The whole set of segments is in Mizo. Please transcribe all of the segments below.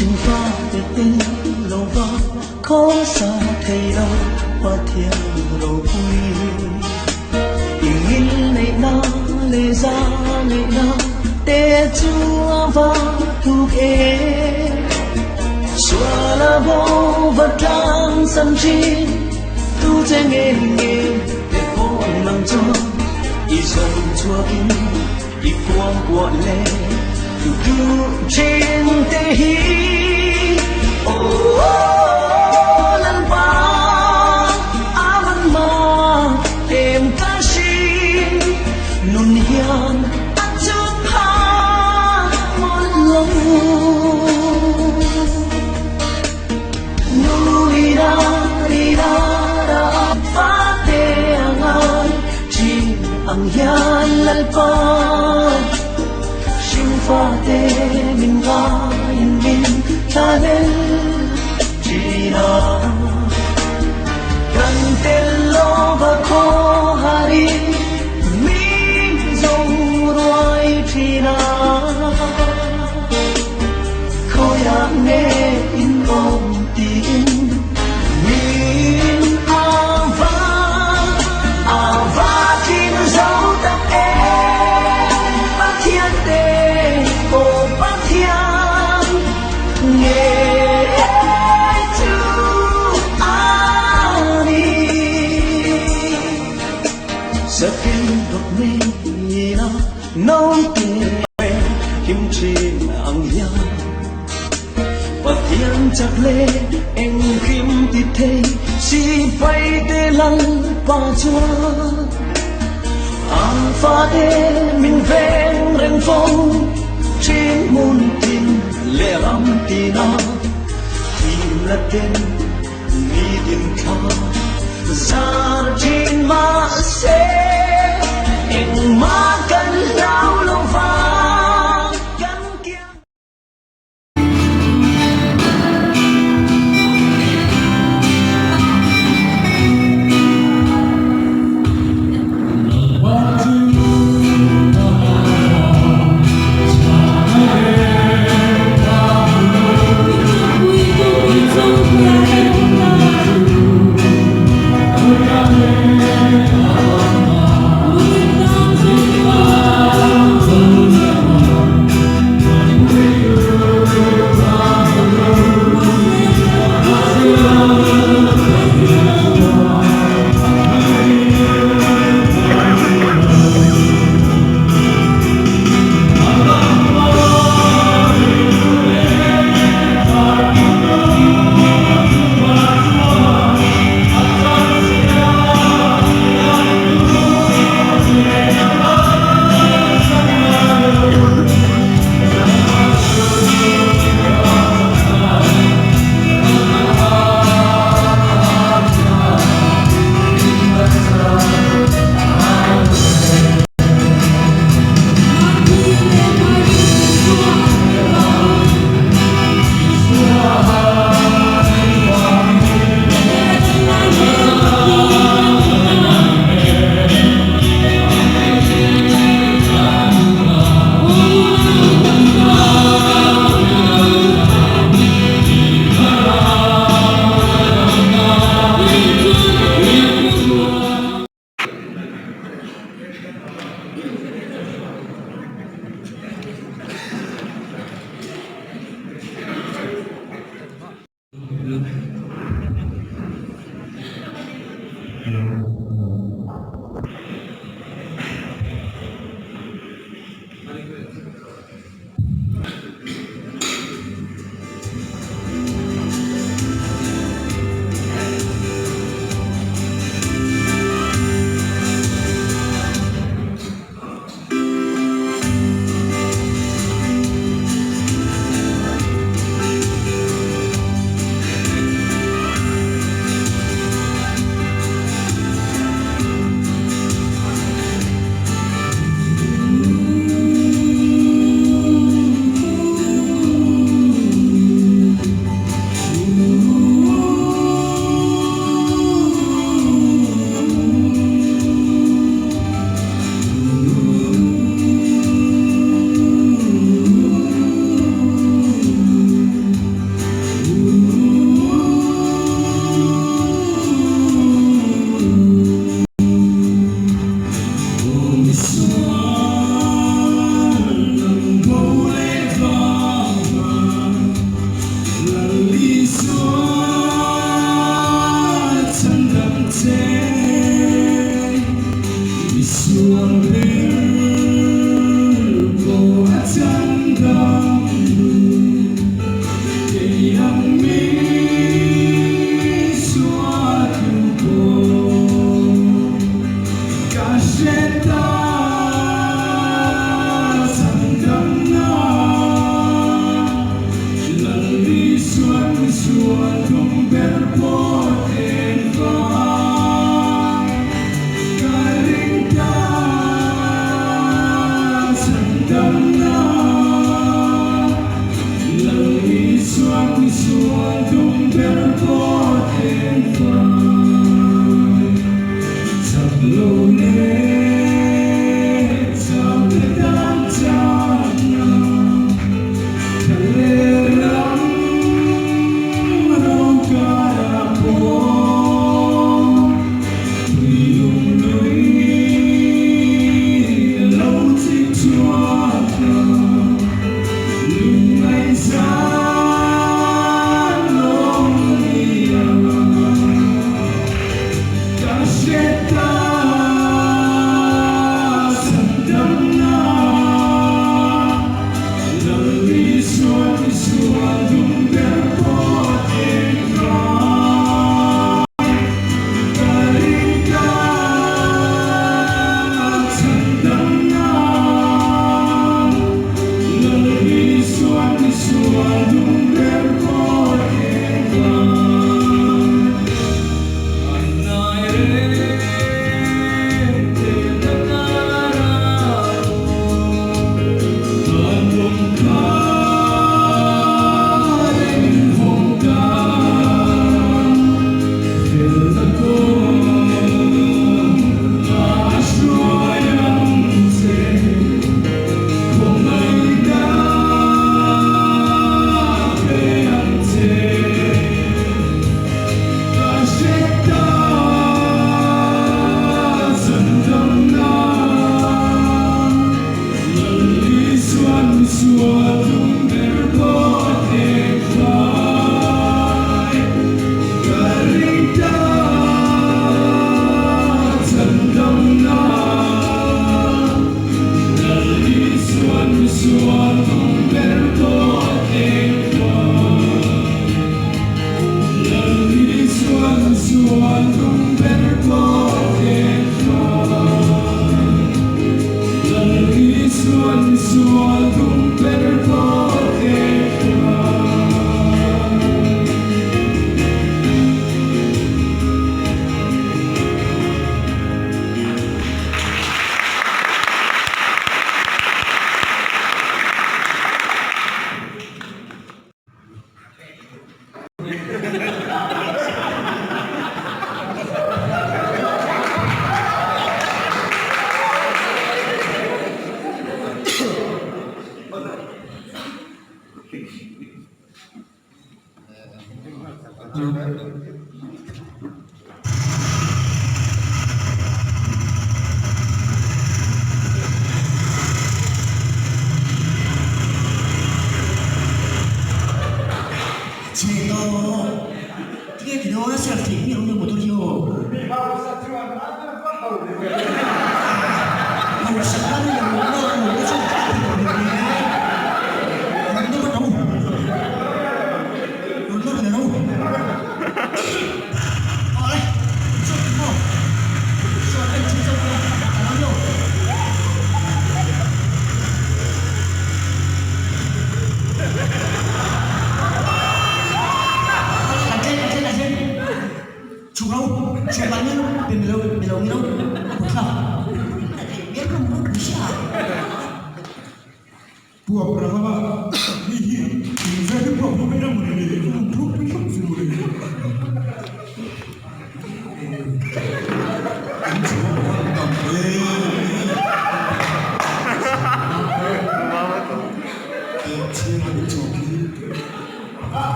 Hringfate tel lova khawsa thei lo Pathian ropui. I ngilneihna leh zangaihna te chu a va thuk em. Sual a bo va tlang san thin tu che nge nge te pawh nang chuan i zawng chhuakin i kuangkuah leh tu duh thin te hi. Aw Lalpa a man ma em ka hring nun hian a chut pha mawlh lo. Nui ra ri ra ra fa te a ngai thin ang hian Lalpa hring fa te min ngaiin min thla hlel thin a. Kan tel lova khaw harin min zo ruai thin a. Khawiah nge in awm tiin min a va a va thin zo tak em Pathian te aw Pathian nge chu a ni Sakin dawt nei na naute him thin ang hian Pathian chak leh engkim ti thei sipai te Lalpa chuan a fate min veng reng fo thin hmun tin leh ram tina thim la ten ni din thla zar thin mah se engmah kan hlau lo vang kan kiang.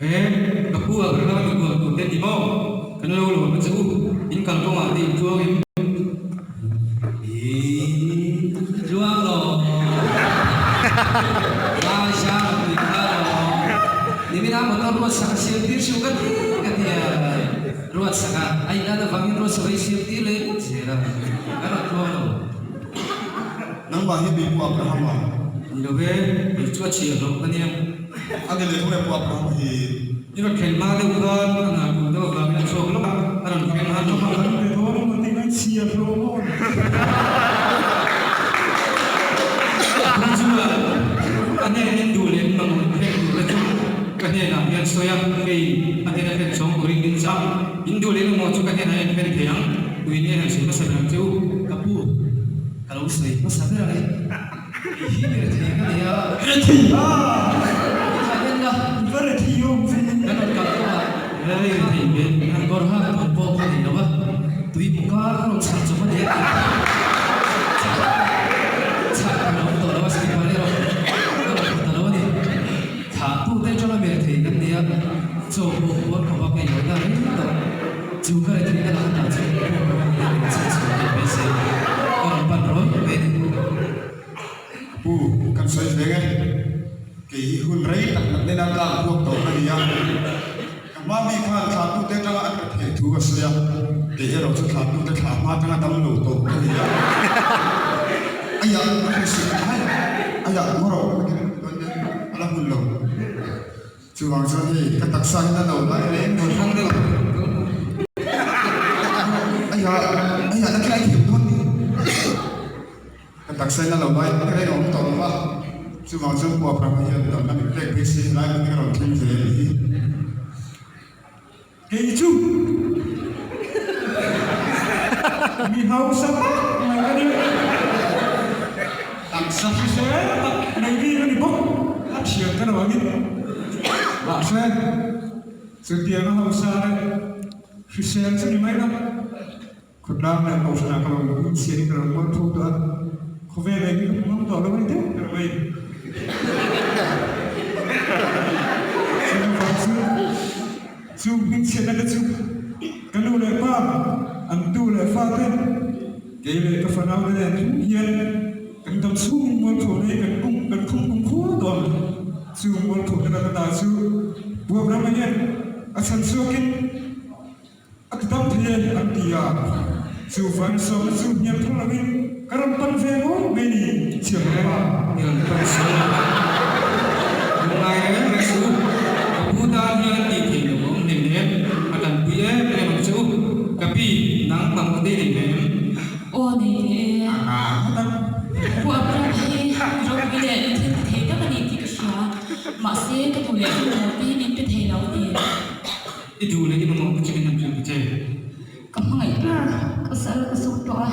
He ka pu a ka ram mikhual tur te ni maw? Kan lo lawm a che u, in kal kawngah te in tluang em? In tluang lo. Lai sang a pui kha lo. Nimina motor ruat sak a siam tir siu ka ti ka ti a, ruat sak a, a inlan avangin ruat sak a i siam tir leh ngawt zel a, ka rawn tluang lo. Nangmah hi mi pu Abraham a? Ni lo ve, kei chu a chhiar loh ka nia. A ni leh khawnge pu Abraham hi? I rawn thleng hma deuh khan a hna tur deuh avangin a chhuak lawk a, a rawn thleng hma lawk a. Kan be dawn emaw tih ngai chhiar hlawm aw. A hnen in duh leh mamawh thlen tur te chu ka hnenah hian sawi a, kei a hnena thlen chhawng turin min chah. In duh leh mamawh chu ka hnenah hian thlen thei ang, tuin nge han sawi hmasa ber ang che u? Ka pu, ka lo sawi hmasa ber ang e. Kei hi mi rethei ka ni a. Rethei a! I tha hian la. I va rethei awm ve. Kan rawn kal kawngah rei rethei hmel han kawr hak tur pawh ka nei lo a, tui mu kar ka rawn chhar chawp a ni a tih chhak ka lo awm tawh lo a, slipper erawh ka rawn phu ta lo a ni. Thlah tu te atanga mi rethei kan ni a, chaw pawh puar khawp a ka inawh na reng tawh. Chu ka rethei na lah tah chuan pawh ka rawn hian min chhan chhuah theih mai se, ka rawn pan rawn mai a ni. Pu, kan sawi veng e. Kei hi hun rei tak tak nena tlak buak tawh ka ni a. Ka hma mi khan thlahtute atanga an rethei thu a sawi a, kei erawh chu thlahtute thlah hma atanga dam lo tawh ka ni a. Aiah, ka hrisik hai, aiah, ngaw rawh, ka ti reng dawn nia, a la hun lo. Chuvang chuan hei ka taksa hi na lo lai reng reng hrang deuh Aiah aiah na tlai thiam dawn ni Ka taksa hi na lo lai reng awm tawh lo va chuvang chuan Pu Abraham hian damna min pek phei si helai hmun hi ka rawn thleng ve a nih hi. Kei chu mi hausa tak mai ka ni. Taksa hrisel tak nei bik a ni bawk. A thian ka lo angin. Mahse, chutianga hausa leh hrisel chu ni mai lo. Khawtlang leh kohhranah ka lo inchhiarin ka lo mual tho tawh a, khawvel leh hi ka hmu ngam tawh lo a ni deuh ber mai. Chuvang chu chu hmingchhiatna te chu ka nu leh pa, an tu leh fa te, kei leh ka fanau te nen thung hian kan dam chhungin mual tho nei kan kum kan khum kum khur tawh ang. Chu mual tho te laka ta chu Buabrama hian a chhan chhuakin, A ti dam thei e an ti a, chu vansawmna chu hnial thar loin ka rawn pan ve ngawt mai ni chhiar lo pa. I rawn pan sawi lo a, lungngai reng reng suh u, ka pu tan hian tih theih loh a awm hlei hle, a tanpui em em ang che u, ka pi, nang mamawh te i nei ve em? Aw nei ve e. A nga ngawt ang. Pu Abraham hi ropui leh thil ti thei tak a ni tih ka hria, mahse ka duh leh ka mamawh te hi min pe thei lo a ni. I duh leh i mamawh te chu min han hrilh ta che. Ka hmangaih ber ka sal ka suk tawh a,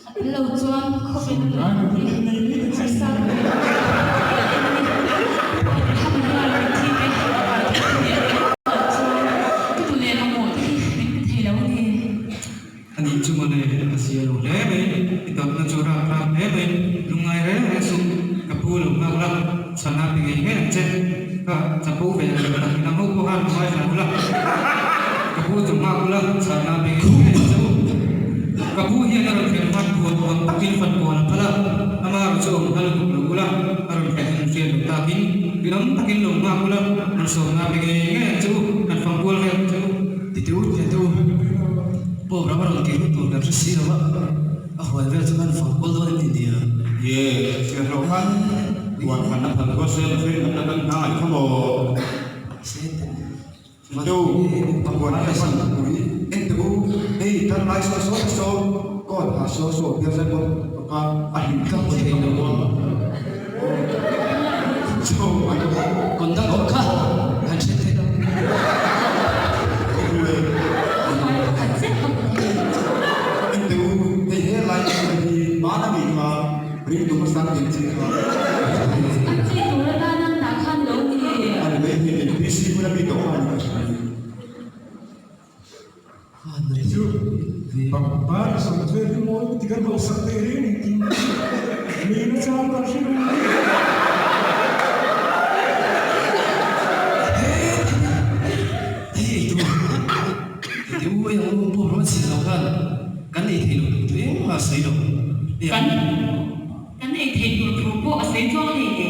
a tel lo chuan khawvel a leh hi harsa ka ti em em a ni. Abraham hian min thi te thil ti leh a tel loh chuan ka duh leh mamawh te hi min pe thei lo a ni. A nih chu mawle, a zia lo hle mai, i tawpna chu rap rap hle mai, lungngai reng reng suh, ka pu lo nghak la, chhana pe ngei ngei ang che, ka chapo ve ang tak midang ho pawh khan lungngai hlan ula, ka pu chu nghak ula, chhana pe ngei ngei ang che u. Ka pu hian a rawn thlen hman buan buan takin fan pawn a phal a, ama erawh chu awm nghal tuk lo ula, a rawn thlen hun hriat loh takin rinawm takin lo nghak ula, han sawmna pe ngei ngei ang che u, han fangkual vel ang che u. Titi u tete u, Pawp ram a rawn kir hun tur kan hre si lo a, a huan vel chu kan fang kual dawn em ni nia? Ye, hriat loh khan huan fan a phal kual se mihring kan la kan hna ngaih kha maw? Tite u, a huan hi a fan pui en teh u, hei tar lai saw saw te saw, coat ha saw saw bial zai bawk bawk a, a hlim tlat thei lo a. Chaw an Conductor kha han hre thei lo. Enteh u, hei he lai chu hi hmana mi kha ringtu hmasa tih chi kha. An chei tur atan an dah khan lo ni. Ani mai hi NPC hmuna mi tawh kha ani ka hria. Chu pangpar sawi vel hi mawi ti kan hausak teh reng ni tih lei na chang kan hre reng mai. Hei tu ti u ei ang u pawh rawn chhil lo khan kan ei theih loh tur chu engmah a sawi lo. Kan kan ei theih tur thu pawh a sawi chuang hlei hle.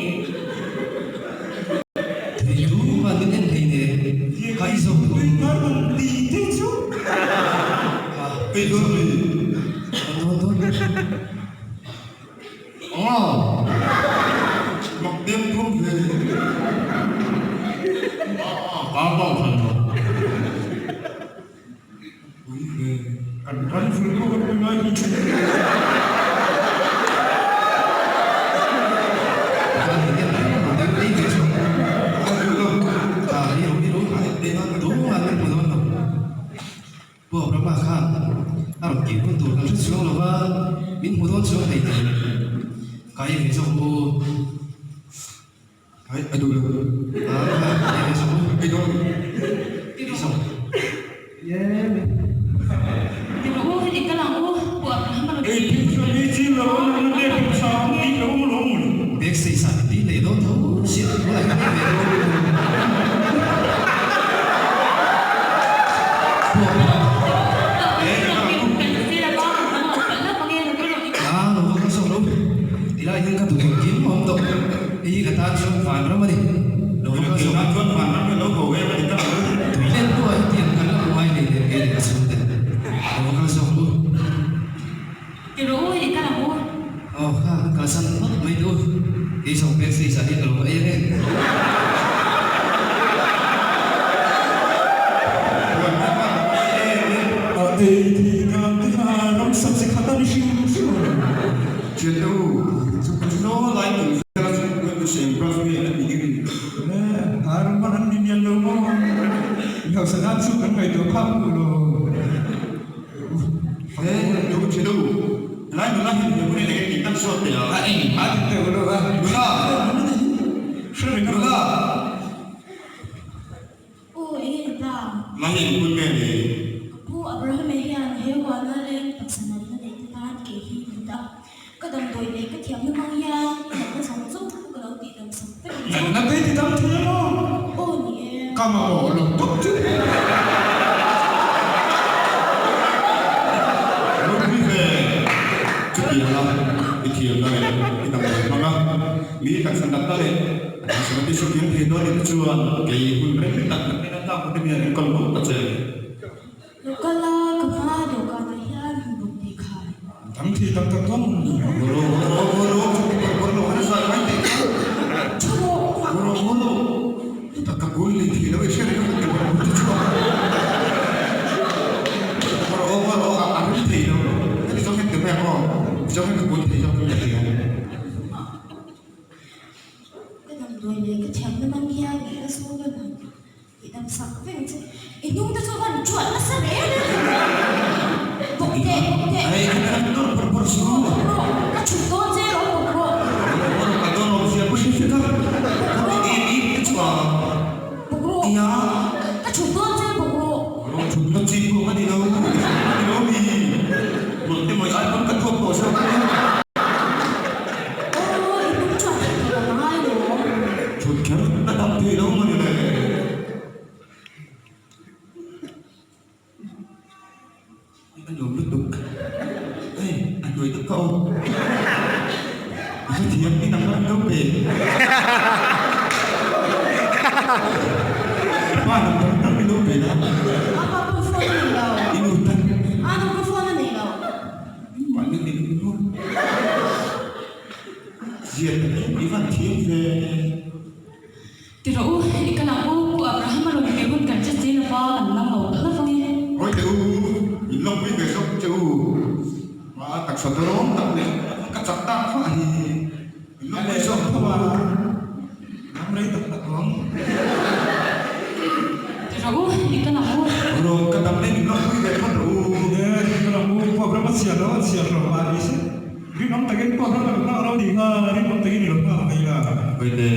Thei tu khan min en hlei nen ka i zawk thu. Hei dawn mi. Dawn dawn. Aw. Mak dem thum ve. Ka pawh phal lo. Pui ve. Kan ran vul pawh kan pui ngai hi. Kan Pu Abrahama khan a rawn kir hun tur kan hre chuang lo va, min hmu dawn chuang thei tih ka ei ve zawk u. Ai, a duh lo. A, ka ei ve zawk u. Ei dawn. Ei zawk. Ti rawh u, i kal ang u, Pu Abrahama rawn Ei thil chu mi chin lo a nunna te pawisa an tih lo lo mun. Bag sei sa ti leh dawn tho sia tunah hian ei ve dawn Pu Abraham. A, lo va kal zawk lo. Tilai hian ka duh engkim a awm tawh. Hei hi ka tan chuan vanram a ni. Lo va kal zawk. Chuan vanram hi lo ho em a ni ta ang. Tui let pawh a hetiang kan la hmu ngai nei nen kei leh ka chhungte. Lo va kal zawk u. Ti rawh u, i kal ang u. Aw kha, kalsan phawt mai teh u. Kei zawng pek sei zah hi ka lo va ei ang e. Ei thei dan te kha ramsa chi khat a ni hrim hrim a ni. Thiante u, chu ka hnaw lai tih vel a chu ka hnuhseng brush nge a tih rin. Le, har hman an ni mial lo maw? In hausa dan chu kan ngaihtuah phak duh lo. He, u thiante u, helai nula hi hmuh hun i nei tih kan zawt teh a. A engmah ti teuh lo a. Nula! Hre reng a. Nula! Aw, enge ni ta? Nang in hun nge ni? Ka pu Abrahame hian he huana leng taksa natna neih te tan kei hi min dah a. Ka damdawi leh ka thiamna hmang hian i natna zawng zawng chu ka lo tih dam sak vek ang che. Natna te i ti dam thei a maw? Aw, ni e. Ka mamawh lo tawp chu. Ropui ve, chutianga i thiamna leh i damdawi hmanga mi taksa natna leh Sawnti chu kir thei dawn ni te chuan kei hun reng tak tak ena tlak te mian in kal mawlh ta che. Lo kal a, ka hma dawhkanah hian han bawk tih khai. Dam thei tak tak dawn ni. Hawro hawro hawro chu ti bawr bawr lo han zai mai teh kha. Thu rawh. Hawro hawro tak ka bul ni thei lo i hre reng a ti bawr bawr te chu a. Hawro hawro a rem thei lo. Heti zawng hian ti mai ang aw. Ti zawng hian ka bul thei zawk in ka hria. Ka damdawi leh ka thiamna mang hian i la sawn a han tih dam sak vek ang che. I hnung te chu a van chuan nasa reng a bawk teh bawk teh. Hei ka tan dawr bawrh bawrh su. Bawk rawh ka chhut dawn che lo bawk rawh. Bawk rawh ka dawn awm zia pawh hre hre ka ka ti em em te chu a. Bawk rawh Tia. Ka chhut dawn che bawk rawh. Rawh chhut na chi pawh ka ni lo ka ni lo mi. Mawlh te mawih ai pawn ka thuak tawh zawk a. Aw, i hnung chuan theih tawh lo ngai lo. Thut kher ka dam thei lo mawni le. A nuam lutuk. Hei, a hnuai tak ka awm. I hrethiam i number an lo pe. I pa number tak i lo pe la. A pa pawn phone a nei lo. I nu tan. A nu ka phone a nei lo. Mahni ni lo maw? Zia takin i van thiam ve. Ti rawh u, i kal ang u, Pu Abraham a rawn keh hun kan hre si lova kan lang lo ta hlauh ang e. Hawi teh u, min lawmpui ve zawk che u. Ma taksa dawrawm tak leh ka chak tak fah hi min lawmpui zawk tho a. Ram rei tak tak awm. Ti rawh u, i kal ang u. Rawh ka dam leh min lawmpui ve phawt rawh u. E, i kal ang u, pawh ram a chhiar lo, a chhiar hlawm a ni si. Rinawm takin pawh ram a lo nghak lo ni kha, rinawm takin i lo nghak mai la. Hawite,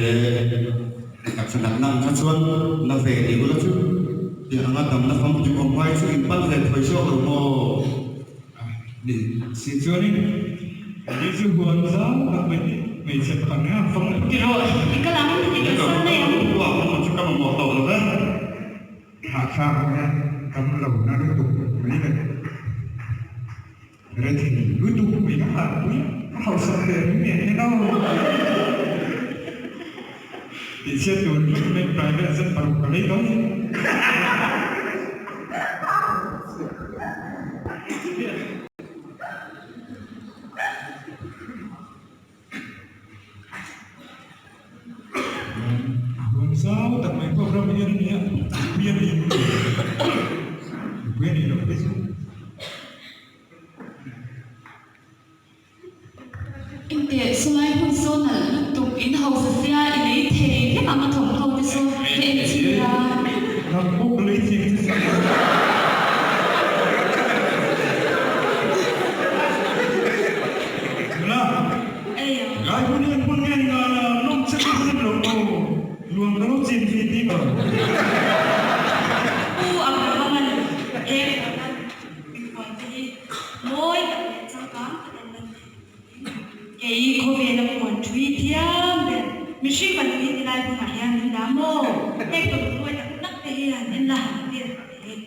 taksa natna ang kha chuan na ve tih ula chu, tiang anga damna famkim awm ngai chu in pan ve thawi zawk lo maw? Ni si chuanin ni chu huan zau tak mai hi hmeichhe pakhat nen an fang leh. Ti rawh, i kal ang, i kalsan mai ang. Uak emaw chu ka mamawh tawh lo ve. Hahthlak ang e, dam lo na lutuk mai leh rethei lutuk mai ka harhpui ka hausak ve ring nge nge no. Tihchhiat tur ringawt mai private jet paruk ka lei dawn. Huan zau tak mai pawh ram hian a nia, nupui a nei nupui a nei lo te chu. Engteh chulai hmun saw nalh lutuk in hausa sia i lei thei vek ang a thawmhnaw te chu ka en chhin la. Nang pawh ka lei thei che. hram ka en a ni. Kei khawvela puan thui thiam ber mihring fanu hi tilai hmunah hian min dah maw? Heng tawlh mawi tak tak te hi han en la han vel teh.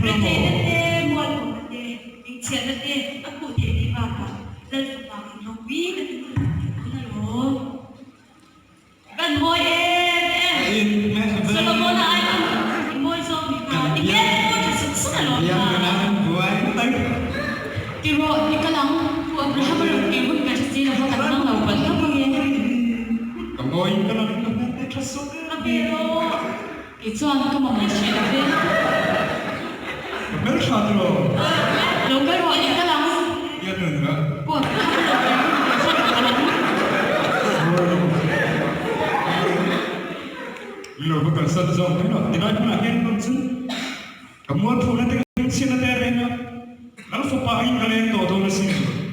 Retheihna te, mualkhawmna te, hmingchhiatna te a khuh theih mai bakah Lal fapa in ropui takin ka hmuh theih dawn alawm. Kan mawi em em. Solomona ai pawn i mawi zawk ni kha. I hmel te pawh tha suk suk alawm kha. Ti rawh, i kal ang. Pu Abraham a rawn kir hun ka hre si lova kan hmang lo palh hlauh ang e. Ka mawi ka lang ka hmel te tha suk Ka hmel aw. Kei chuan ka mamawh hreh lo ve. Ka hmel tha ti rawh. Lo kal rawh, i kal ang. Hian nun a. Pu Abraham a rawn kir hun ka hre si lo. Min lo va kalsan zawk mai rawh. Tilai hmunah hian rawn chu ka mualphuna te ka hmingchhiatna te a reng a, Lal fapa aiin ka leng tawh dawn asin.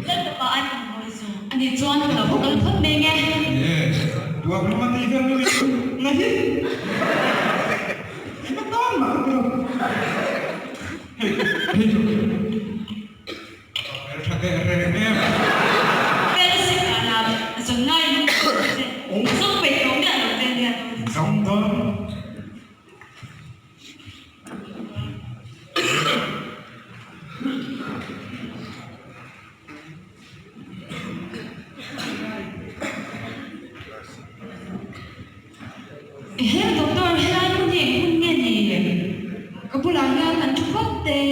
Lal fapa ai ka mawi zawk. Ani chuan ka lo va kal phawt mai nge. Ni e, tuak lama tih vel nu in na hi hma tan mah ka ti lo. Hei, hei chu. Ka hmeltha teh reng em. Fellowship ah lam a zawn ngai in zawng peih tawh miah lo te nia. Zawng dawn. Ehe doctor helai hmun hi eng hmun nge ni? Ka bulah hian an thu phawt teh.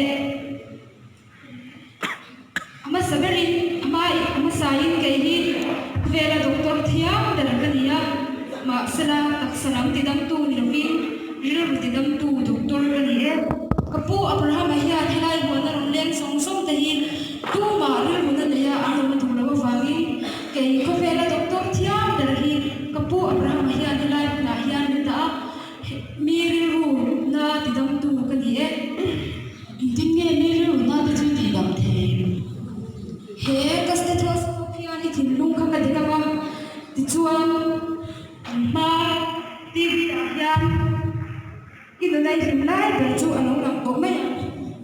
A hmasa berin a hma a hmasain kei hi khawvela doctor thiam ber ka ni a, mahsela taksa lam tidamtu ni lovin rilru tidamtu doctor ka ni e. Ka pu Abraham-a hian helai huana rawn leng zawng zawng te hi tumah rilru na neia an rawn duh loh avangin kei khawvela doctor thiam ber hi ka pu Abraham-a hian helai hmunah hian min dah a, mi rilru na tidamtu ka ni e. Engtin nge mi rilruna te chu tih dam thei? He ka stethoscope hian i thinlung kha ka dik ang a, tichuan an hma TV ah hian i nuna i hlim lai ber chu a lo lang tawh mai ang.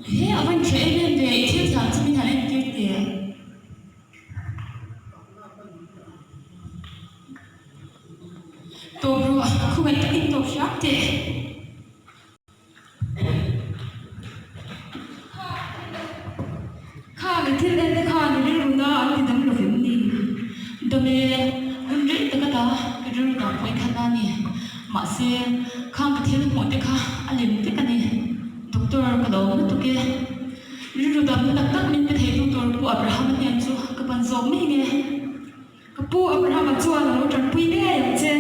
He a van tha em em ve, i thil thiam chu min han entir teh. Tawp rawh, khawngaih takin tawp hram teh. Kha mi thil en te khan i rilru na an ti dam lo vem ni? Dam e, hun rei tak ata ka rilru dang pawh i khat a ni. Mahse, khang ka thil hmuh te kha a lem vek a ni. Doctor ka lo lutuk e. Rilru damna tak tak min pe theitu tur Pu Abraham-a hnen chu ka pan zawk mai nge? Ka Pu Abraham-a chuan a lo tanpui ngei ang che.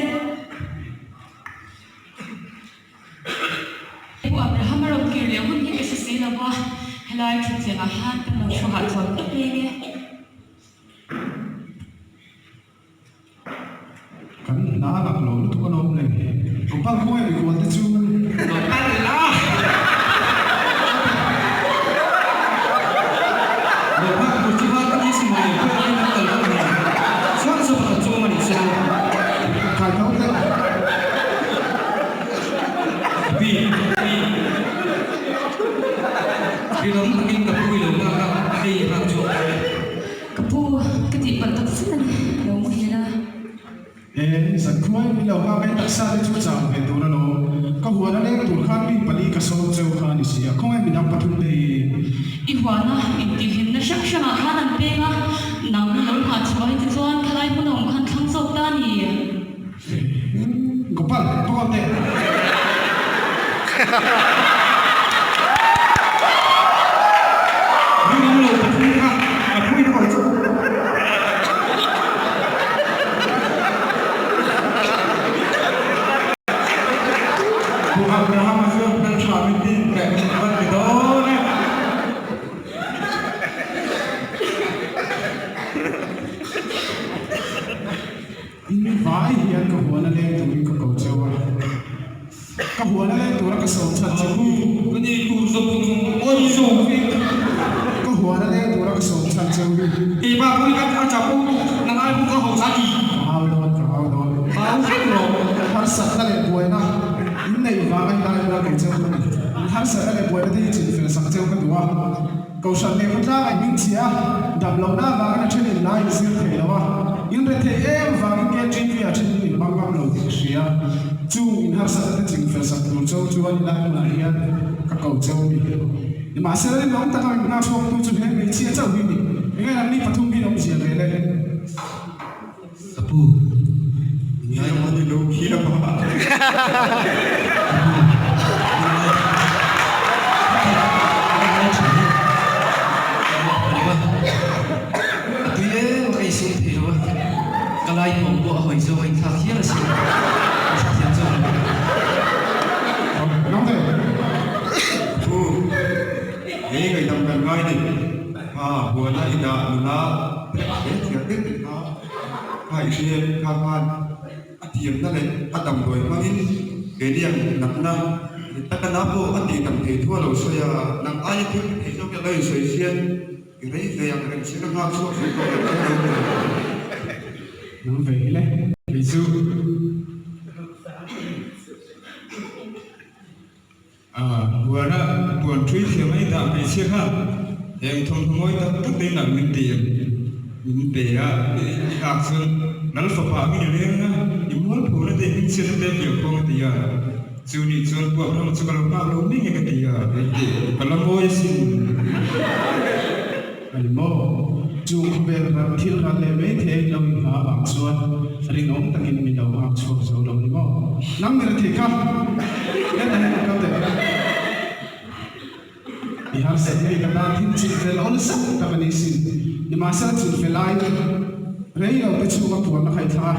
Pu Abraham a rawn kir leh hun hi ka hre si lo va, helai thutthleng ah hian kan lo thu hahchhawn tawp mai nge. Kan hna lak lo lutuk a lawm le. Gopal khawngaih mikhual te chu. Gopal la! Gopal ka chu va ka ni si maw le, khawi in an kal lo ni. Chuan chu pakhat chu awm a nih chu. Kai tho teh. Pi, pi. Rinawm takin ka pu i lo nghak a, hei i nghak chhuak ta e. Ka pu, ka tih palh tak zet a ni, a lo muhil a. E, zankhuai i lo nghak e, taksa te chu chau ve tur alawm. Ka huan a leng tur khan mi pali ka sawm cheu kha a ni si a, khawngaih midang pathum te hi. I huana intihhlimna hrang hrangah khan an peng a, nang lo nghah chhuah hi tichuan khalai hmun a awm khan thlang zawk ta a ni. Gopal, Gopal te. Rinawm lo pathum kha ka phui na kawr chu. Pu Abraham-a chuan hmeltha min ti leh van ti dawn e. In vai hian ka huan a leng turin ka ko cheu a, ka huan a leng tura ka sawm chhan cheu hi. Ka huan a leng tura ka sawm chhan cheu hi. Ka hau dawn, ka hau dawn. Harsatna leh buaina in neih vanga helai huna kei cheu ka ni. In harsatna leh buaina te hi chinfel sak cheu ka duh a. Kohhran leh khawtlang a hming chhia a, dam lohna avangin a then in lai in zir thei lo a, in rethei em vangin KTP ah then in inhmang ngam lo tih ka hria. Chung in harsatna te ching fel sak tur cheu chuan i lai hmunah hian ka ko cheu a ni. Nimahsela rinawm taka min nghak chhuaktu chu he hmeichhia chauh hi ni. Enge nangni pathum hi in awmzia ve le? Ka pu, min ngai a ni lo khiam a. Ka pu, min ngai min ngai thin hi ka lo a, a tui em a ka insum thei lo a, ka lai thawm pawh a hawi zawng a inthlak hial asin, ka hrethiam zawk lo. Nang ve. Ka pu, hei ngaihdam kan ngai ni. Kha huana i dah nula hle thiam deuh tih kha kha i hriat kha khan a thiamna leh a damdawi hmangin keiniang natna ri taka na pawh a tih dam thei thu a lo sawi a, nang aia thil ti thei zawk hi a lo insawi hian i rei ve ang reng sin a nghak chhuak thei tawh lo che lo ti. Nang ve hi le. Kei chu. A huana puan ṭhui thiam a i dah hmeichhia kha eng thawmhnaw mawi tak tak te in ah min ti em? Min pe a, i hak chuan Lal fapa angin i leng a, i mualphona te i hmingchhiatna te a piah khawng a ti a. Chu nih chuan Pu Abraham chu ka lo nghak lo mai nge ka ti a, ka la mawi asin. A ni maw? Chu khawvel ram thil ral leh mai thei in lo inhma avang chuan rinawm takin min lo nghak chhuak zo lo ni maw? Nang ni rethei kha hetah hian ka teh. I harsat bik atan thil chin fel awlsam tak a ni sin. Nimahsela chin fel aiin rei lo te chhunga puan a khaih thlang a,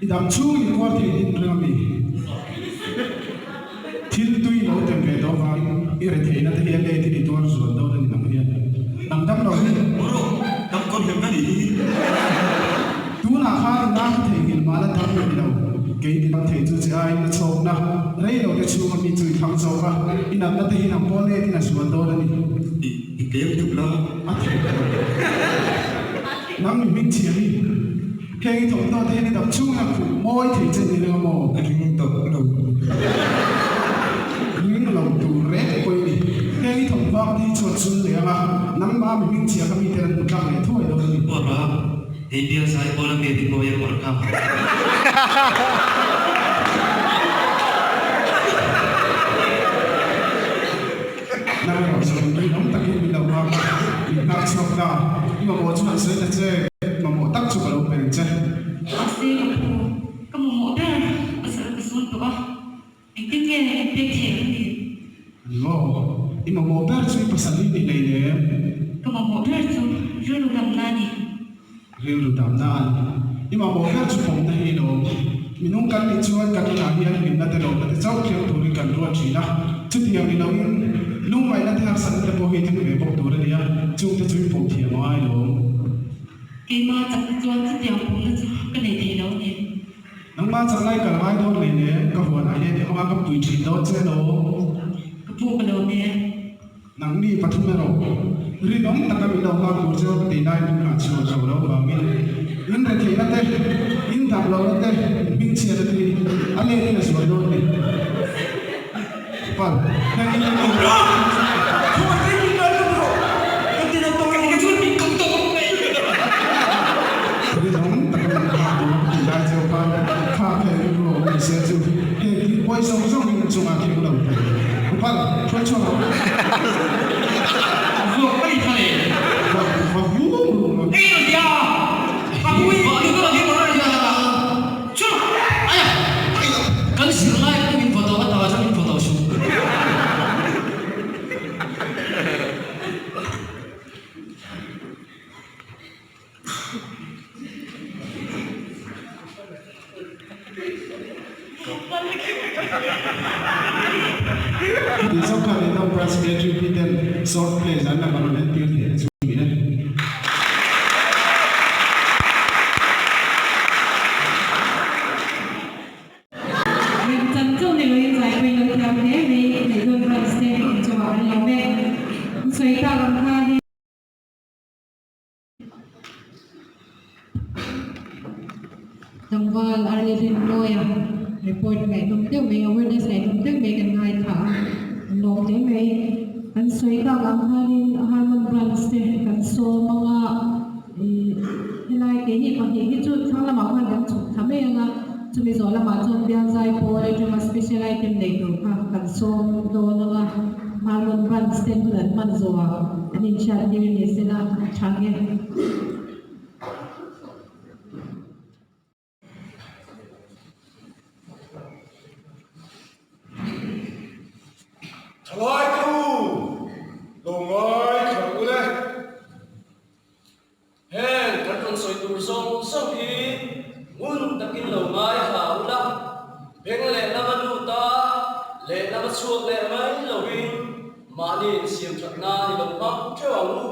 i dam chhungin i kual thei din reng a mi? Thil tui lo tem ve tawh avangin i retheihna te hian let in i tuar zual dawn a ni nang hian. Nang dam lo hi. Rawh, dam kawr hlim ka nih hi. Tunah khan i nang theihnghilh mah la dam ni lo. Kei ti dam thei chu che aiin na chhawkna rei lo te chhunga mi chu i thlang zawk a, i natna te hi nang pawh let in a zual dawn a ni. I i tlem deuh la. A theih lo. Nang mi hming chhia hi. Heng i thawmhnaw te hian i dam chhung in a khuh mawi thei che ni reng a maw? A ring tawh lo. Ring lo tur reng pawh i ni. Heng i thawmhnaw te hi chuan chul leh ang a, nangmah mi hming chhia kha mite an hmu tlang leh thuai dawn a ni. Aw Abraham, hei bial zai pawl a baby boy a kawr kha. Nang erawh chuan rinawm takin min lo nghak a, min nghak chhuak ta. I mamawh chu han sawi ta che, mamawh tak chu ka lo pe ang che. Mahse ka pu, ka mamawh ber pasal ka zawn tawh a, engtin nge in pek theih ang ni? Ani maw? I mamawh ber chu i pasal hi ni hleinem. Ka mamawh ber chu rilru damna a ni. Rilru damna a ni. I mamawh ber chu pawmna hi i lawm. Minung kan nih chuan kan inah hian hlimna te lawmna te chauh thleng turin kan ruat thin a. Chutiang ni loin lungngaihna te harsatna te pawh hi thleng ve bawk tur a ni a, chungte chu i pawm thiam a ngai lawm. Keimah chakna chuan chutiang pawmna chu ka nei thei lo a ni. Nangmah chak lai kal ngai dawn leh leh ka huanah hian i hmanga ka pui thin dawn che lawm. Ka pu ka lo nia. Nangni pathum erawh rinawm taka min lo nghak tur cheu ka tih laiin min nghah chhuah zo lo vangin in retheihna te, in dam lohna te, in hmingchhiatna te hi a letin a zual dawn ni. Pal, heng in Rinawm taka min nghak tur ka tih lai cheu khan kha kha i rilru awm ni se chu heng thil pawi zawng zawng hi in chungah thleng lo tur. Pal, hruai chhuak rawh. Vuak mai kha le. Vuak vuak vung vung rawh. Ei rawh tia. A pui lu rawh hi rawh tia. Chu aya kan zirlai pawh min vaw tawh a ta chuan min vaw tawh suh. Ti zawk khan Indo Press KGP ten short play zan lam a rawn entir theih te chu ni e. Rinchhan chauh ni loin zai pawhin lo thiam hle mai, Neihdawn Branch te inchungah an lawm e. Sawi tak ang khanin. Tlangval Arli Rinmawia report ngaihnawm deuh mai, awareness ngaihnawm deuh mai kan ngaithla a, an lawm hle mai. Kan sawi tak ang khanin Harmon Branch te kan sawm ang a, ih helai keini pahnih hi chu thlang lamah khan kan chhuk thla mai ang a, chumi zawh lamah chuan Bialzai pawl atanga special item nei tur kha kan sawm dawn ang a, Harmon Branch te hun an hman zawhah an inhriat tir ni sela a tha nge. Thalai te u, lo ngai thla u le. Heng kan rawn sawi tur zawng zawng hi ngun takin lo ngai thla u la, beng lehlam a lut a, lehlam a chhuak leh mai lovin mahni insiam that nan i lo hmang theuh ang u.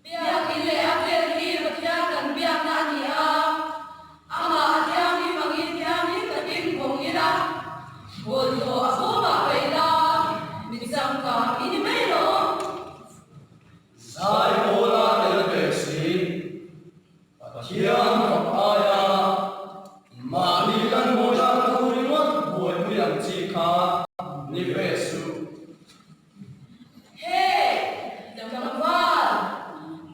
Biakin leh a vel hi Pathian kan biakna a ni a, amah a thianghlim angin thianghlim takin vawng ila, bawlhhlawh a bawmah paih la, mi changkang i ni mai lawm. Zai pawla tel ve si, Pathian fak aia mahni kan mawihna thu ringawt buaipui ang chi kha ni ve suh. Hey, tlangval,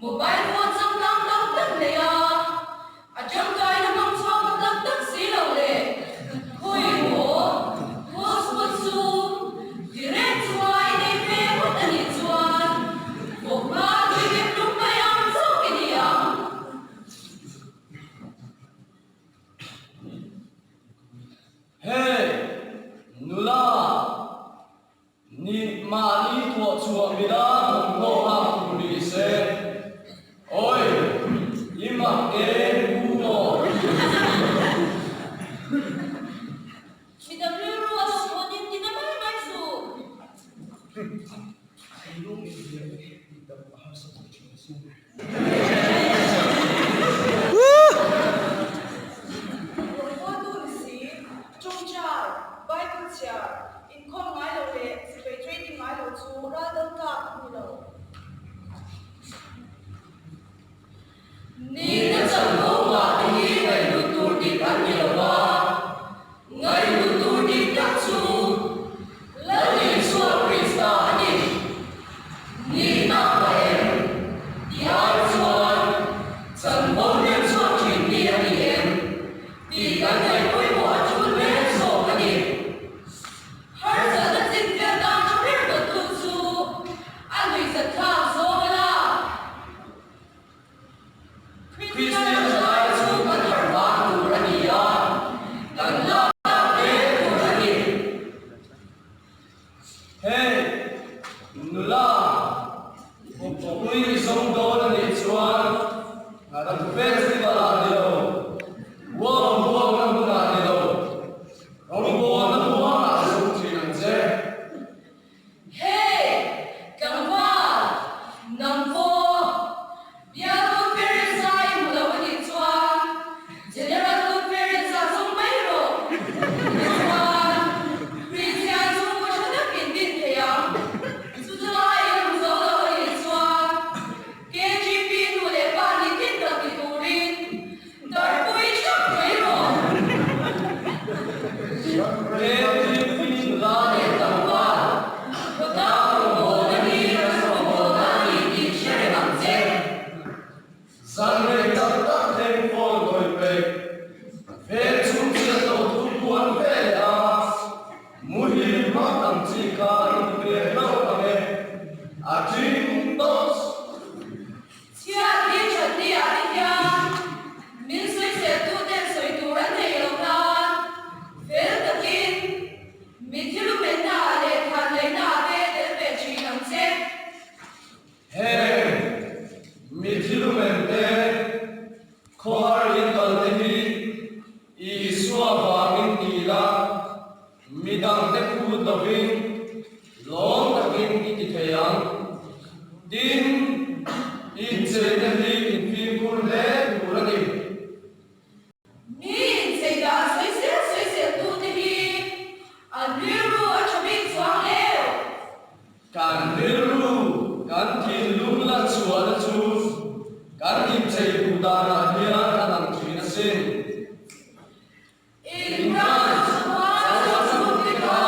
mobile phone changkang tak tak nei a, a tangkaina hmang chhuak pa tak tak si lo le, khawi maw, hotspot chu direct chunga i nei ve ngawt a nih chuan bawkna tui dep lung mai ang chauh i ni ang. Hey, nula. Ni mahni tuah chhuah mila thawmhnaw hak tur ni se. Awi, i mak e pu maw? Midang rilru a lo thawnin ti na mai mai suh. Thinlung inhliam hi tih dam a harsa tawh thin asin. Rawngbawltu ni si, Chungchai, Bible chhiar, inkhawm ngai lo leh sipai training ngai lo chu ral do tlak an ni lo. Nihna chanvo ngah te hi ngaihhlut tur dik an ni lo va, ngaihhlut tur dik tak chu Lal Isua Krista a ni. Nihna ka em? Tih ai chuan chanvo hnem chhuak thin mi a ni em? Tih kan ngaih pawimawh a tul hle zawk a ni. Harsatna chin vel tan tha ber dawttu chu a nuihzatthlak zawng a la. Kristian thalai chu kan harh vang tur a ni a, kan lak tak hle tur a ni. Hei, nula, ui i zawng dawn a nih chuan kan festival ah ni lo, uang buangna hmunah ni lo, rawngbawlna huangah zuk thin ang che. Hey! Tlangval! Nang pawh Bial Conference a i hmu lo a nih chuan General Conference ah zawng mai rawh. Tichuan, Kristian chhungkaw tha takin din thei ang. Chu chulai i hmu zo lo a nih chuan KGP nu leh pa ni tin tak ti turin darpui hrep mai rawh. KGP nula leh tlangval, Khawtlang rawngbawlna hi kan rawngbawlna a ni tih hre reng ang che. Zan rei tak tak thleng phone khawih peih veng chhung chiat lo thu puan ve leh a, muhil hmak ang chi kha in ve hlauh ang e, a ṭing tawp. Chhiat hi that ni ah te hian min sawisel tu ten sawi tur an nei lo nan fel takin mi thilumenna ah leh than neihna ah te tel ve thin ang che. Heng mi thilumen te khawhar in kal te hi Isua vangin ti la, midang te phut lovin lawm takin i ti thei ang. Tin, incheina hi infimkhur hle tur a ni. Mi inchei dan sawisel sawisel tute hi an rilru a tha bik chuang leu. Kan rilru, kan thinlung la chhuahna chu kan inchei duh danah hian a lang thin asin. In branch khua chauh chhung te kha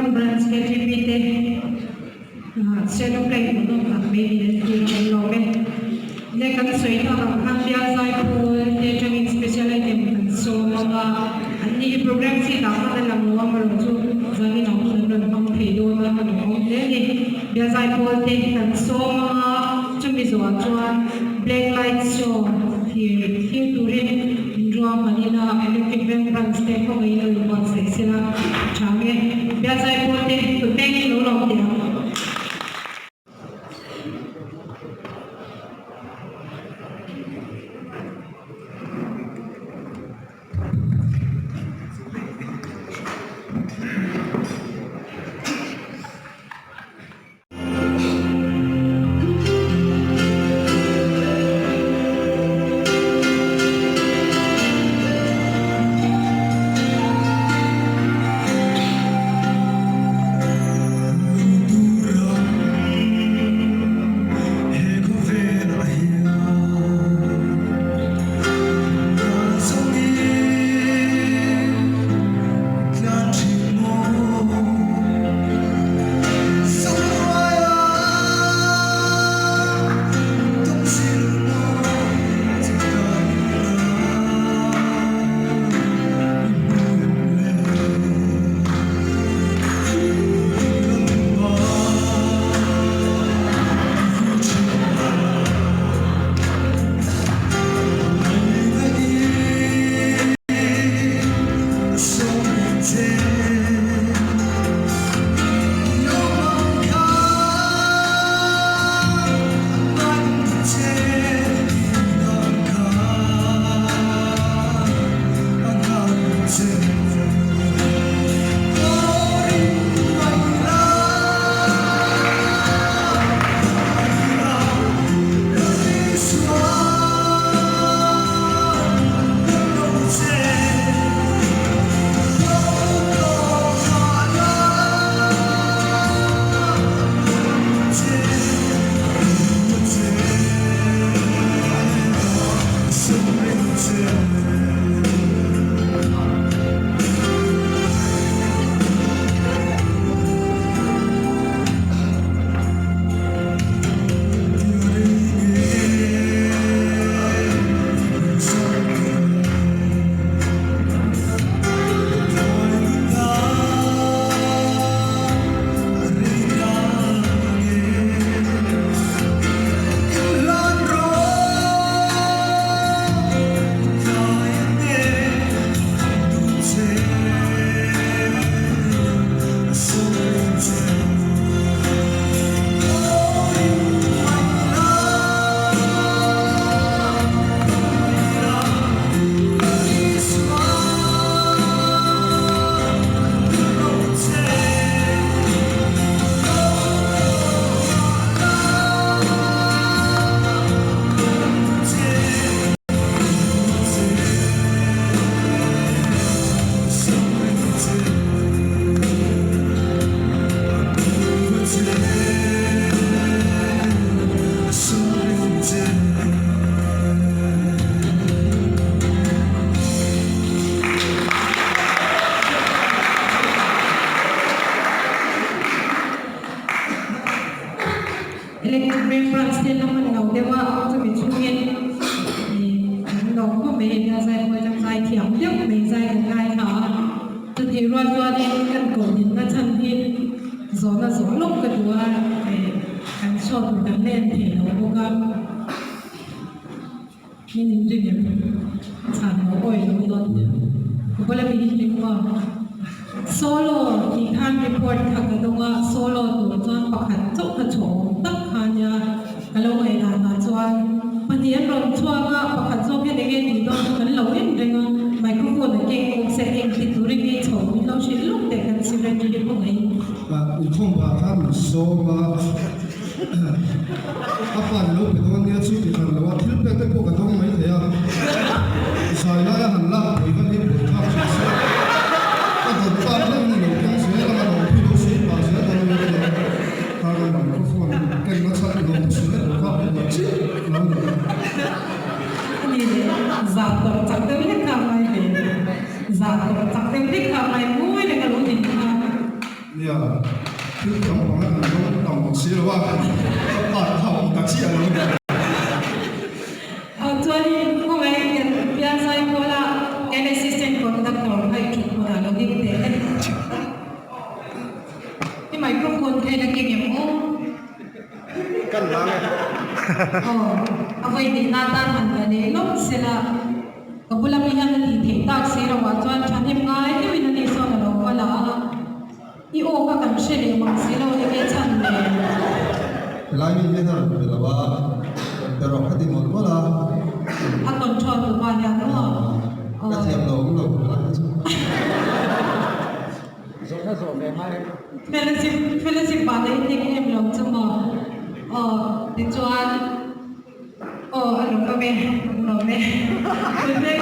Hermon Branch KTP te Shadow Play hmuhnawm tak mai min en tir kan lawm e. Le kan sawi tak ang khan bial zai pawl te atangin special item kan sawm ang a, an ni hi program sheet ah khan a lang lo a marawh chu zanin ah hun an rawn hmang thei dawn a, a lawmawm hle a ni. Bial zai pawl te kan sawm ang a, chumi zawhah chuan black light show thlir thlir turin inruahman ina electric bank branch te khawngaihin a rawn buatsaih sela tha ang e. Bial zai pawl te kut pengin lo lawm teh ang. Electric bank branch te lam an lo deuh a, chumi chhungin ih an lo khawp mai a nia zai pawh atang zai thiam deuh mai zai kan ngaithla a, chutih rual chuanin kan koh dinna chhan hi zawhna zawh lawk ka duh a, ih kan show tur kan la en thei lo bawk a. Min inring em? Chhan lo awi lo dawn nia. Ka bula mi inring maw? Solo tih khan report kha ka dawng a, solo tur chuan pakhat chauh kha chhuah awm tak kha nia. Ka lo ngaihdan ah chuan pahnih an rawn chhuak a, pakhat zawk hian enge tih dawn chu kan lo en reng a, microphone a keng bawk se eng ti turin nge chho min lo hrilh lawk teh kan secretary hi khawngaih in. Inkhawm vang khan min sawm a. A pa ni lo pe dawn nia chu ti hran lo a, thil pek te pawh ka dawng mai thei a, zai laia han lak pui vel hi buai thlak thin se, ka dawt tak reng ni lo keng zel anga lo phi lo sei pah zel dawn nia chuan kha ka microphone ken na chhan lo thu sawi lo kha buai chiah lo ni. Ani leh zah tawrh chak deuh hlek kha a ngai ve, zah tawrh chak deuh hlek kha a ngai mawi reng a lo din kha. Nia. Nia, thil dang panga an lo tam bawk si lo a, ka pa kha awm ta chiah lo a ni. Aw chuanin khawngaih kan bial zai pawl a kan assistant conductor kha i thut hmunah lo ding teh e. I microphone kha i la keng em aw? Kan lang e. Aw, a vawi hnihna tan han la leh lawk sela. Ka bula mi hian a tih theih tak si lo ah chuan thahnem ngai deuhin a nih sawn a lo va la a, i aw kha kan hre leh mang si lo enge chhan le? Helai mi hian a rawn pe lo a, rawn pe rawh ka ti mawlh mawlh a. A control tu pa hian maw? Ka thiam lo awm lo helai hi chu. Zawhna zawh ve ngai em? Fellowship fellowship ah leh i hnek em lo chu maw? Aw tichuan. Aw a lawm awm e, a lawm e.